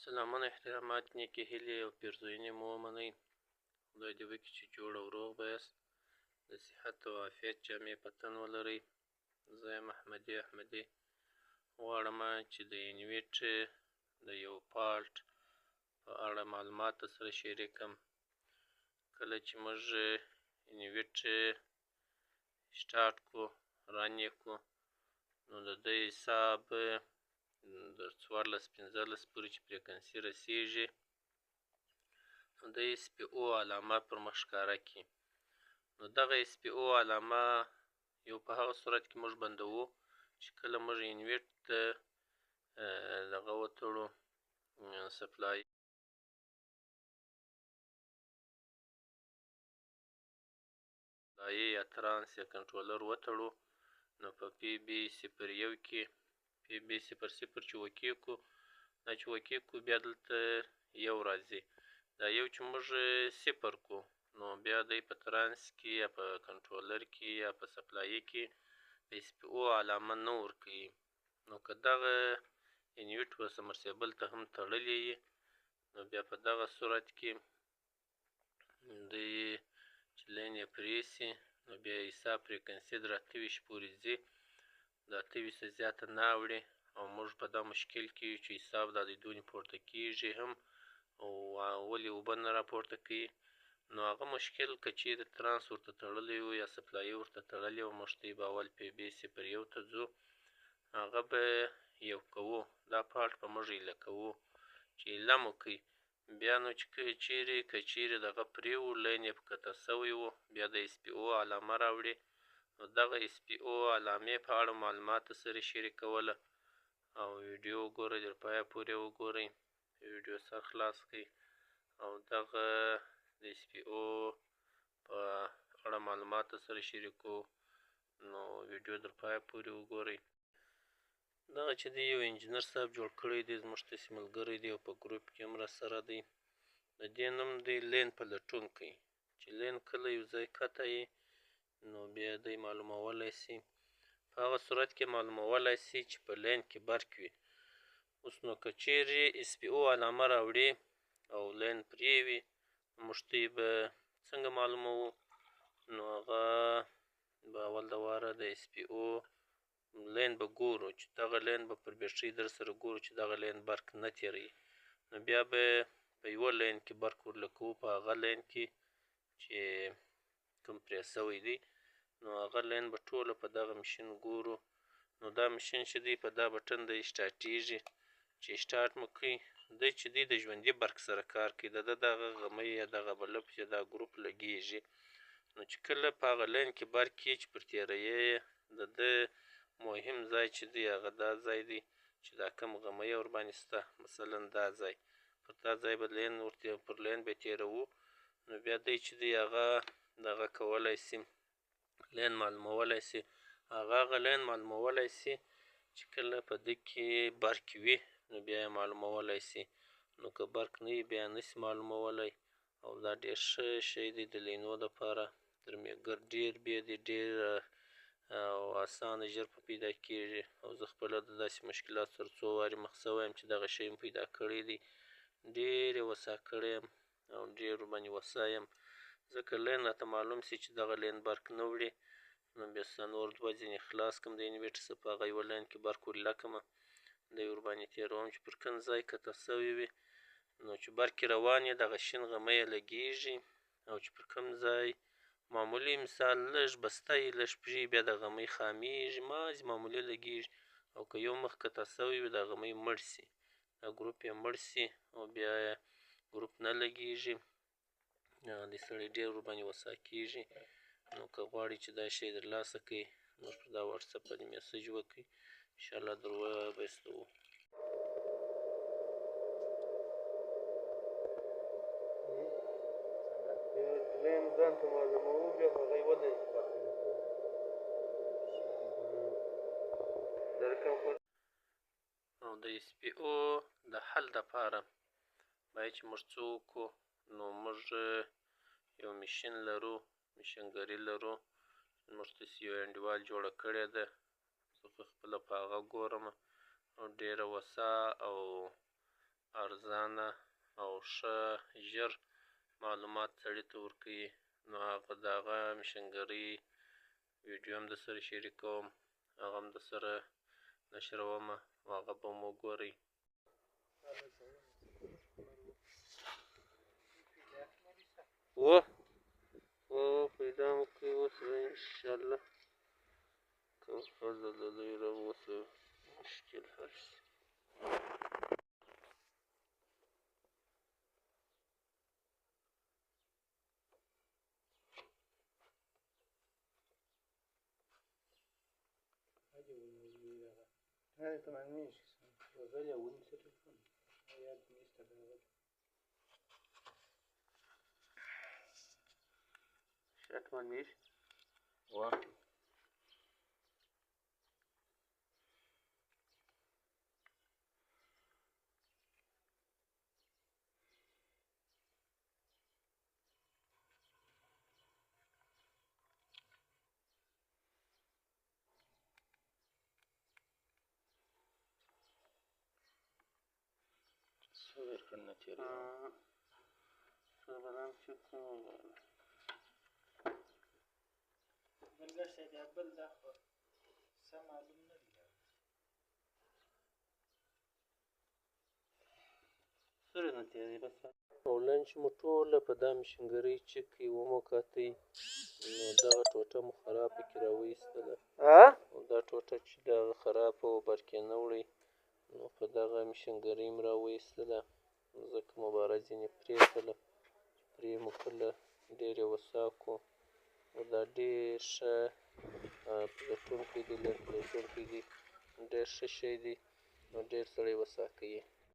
سلامونه، احترامات، نیکې هیلې او پیرزوینې مو ومنئ. خدای دې وکړي چې جوړ او روغ به یاست، د صحت او عافیت جامې په تن ولرئ. زه یم احمدي احمدي. غواړم چې د انویټ د یو fault په اړه معلومات سره شریک کړم. کله چې موږ انویټ سټارټ کو، run یې کو، نو د دې حساب د 14 15 پورې چې frequency رسیږي، نو د SPO علامه پر مخ ښکاره کړي. نو دغه SPO علامه یو په هغه صورت کې موږ بندوو چې کله موږ انویټ ته دغه وتړو، supply یا ترانس یا کنټرولر وتړو، نو په PB 01 کې PB 00 چې وکیکو، دا چې وکیکو بیا دلته یو راځي. دا یو چې موږ صفر کو، نو بیا دی په ترانس کې یا په کنټرولر کې یا په supply کې د SPO علامه نه ورکوي. نو که دغه انویټ و submersible ته هم تړلی یي، نو بیا په دغه صورت کې دی چې line یې پرې سي، نو بیا حساب frequency در 28 پورې ځي، د 28 زیاته نه اوړي. او موږ په دا مشکل کې یو چې حساب دا د دونې پورته کیږي هم، او ولې اوبه نه راپورته کوي. نو هغه مشکل که چیرې ترانس ورته تړلی و یا supply ورته تړلی و، موږ ته به اول PB 01 ته ځو، هغه به یو کوو، دا fault به موږ ایله کوو. چې ایله مو کوي، بیا نو چې که چیرې دغه پرې و، line یې قطع سوی و، بیا د SPO علامه راوړي. نو دغه SPO علامې په اړه معلومات سره شریکوله. او ویډیو وګورئ، تر پایه پورې وګورئ، ویډیو سر خلاص کړئ، او دغه د SPO په اړه معلومات سره شریکو. نو ویډیو تر پایه پورې وګورئ. دغه چې دی یو انجینر صاحب جوړ کړی دی، زموږ تاسې ملګری دی او په ګروپ کې هم راسره دی. د دې نوم دی line پلټونکی، چې line کله یو ځای قطع یي، نو بیا دی معلومولی سي. په هغه صورت کې معلومولی سي چې په line کې برق وي. اوس نو که چیرې SPO علامه راوړي او line پرې وي، موږ ته به څنګه معلوموو؟ نو هغه به اول د واره د SPO line به ګورو چې دغه line به پر بیټرۍ در سره ګورو چې دغه line برق نه تېروي. نو بیا به په یوه line کې برق ورلکوو، په هغه line کې چې کوم پرې سوی دی، نو هغه line به ټوله په دغه ماشین ګورو. نو دا ماشین چې دی په دا بټن دی سټارټیږي، چې start مو کوي، دی چې دی د ژوندي برق سره کار کوي. د ده دغه غمی یا دغه بلب چې دا ګروپ لګیږي، نو چې کله په هغه line کې برق یې چې پر تېروي، د ده مهم ځای چې دی هغه دا ځای دی چې دا کم غمی ورباندې سته، مثلا دا ځای، پر دا ځای به line ورته پر line به تېروو. نو بیا دی چې دی هغه دغه کولی سي، line معلومولی سي. هغه هغه line معلومولی سي چې کله په ده کې برق وي، نو بیا یې معلومولی سي. نو که برق نه وي، بیا یې نسي معلومولی. او دا ډېر ښه شی دی د line و دپاره، تر میګر ډېر بې دی، ډېر او اسانه ژر په پیدا کیږي. او زه خپله د داسې مشکلاتو سره څو وارې مخ سوی یم چې دغه شی مې پیدا کړی دی. ډېر یې وسا کړی یم او ډېر ورباندې وسا یم، ځکه line راته معلوم سي چې دغه line برق نه وړي، نو بیا ستا نور دوه ځینې خلاص کړم د انویټر څخه، په هغه یوه line کې برق ورله کړمه، دی ورباندې تېروم چې پر کوم ځای قطع سوی وي، نو چې برق یې روان یې دغه شین غمی یې لګیږي. او چې پر کوم ځای معمولي مثال لږ بسته یې لږ پرې، بیا د غمی خامیږي، مازې معمولي لګیږي. او که یو مخ قطع سوی وي، دا غمی مړ سي، دا ګروپ یې مړ سي او بیا یې ګروپ نه لګیږي. د سړي ډېر ورباندې وسا کیږي. نو که غواړئ چې دا شی درلاسه کړئ، موږ پر دا واتساپ باندې message وکړئ، انشاءالله در وبه یې استوو. line ځان ته معلوموو، بیا په هغه یوه line کې برق ورکوو. او د SPO د حل دپاره باید چې موږ څه وکړو؟ نو موږ یو ماشین لرو، ماشینګري لرو، موږ تاسې یو انډیوال جوړه کړې ده. زه خو خپله په هغه ګورم او ډېره وسا او ارزانه او ښه ژر معلومات سړي ته ورکوي. نو هغه د هغه مشنګرۍ ویډیو هم درسره شریکوم، هغه هم درسره نشروم او هغه به هم وګورئ. و پیدا مو کوي اوس به انشاءالله کوم فضل د لوی رب اوس به مشکل حل شي. واه. او لنچ مو ټوله په دا مشنګرۍ چکئ ومو کتئ، نو دغه ټوټه مو خرابه کې راوایستله. او دا ټوټه چې دغه خرابه وه برق یې نه وړی، نو په دغه مشنګرۍ مو راوایستله. ځکه مباره ځینې پرې کړله، پرې مو کړله، ډېر یې وساکو. او دا ډېر ښه پلټونکی دی، لین پلټونکی دی، ډېر ښه شی دی، نو ډېر سړی وساکوي.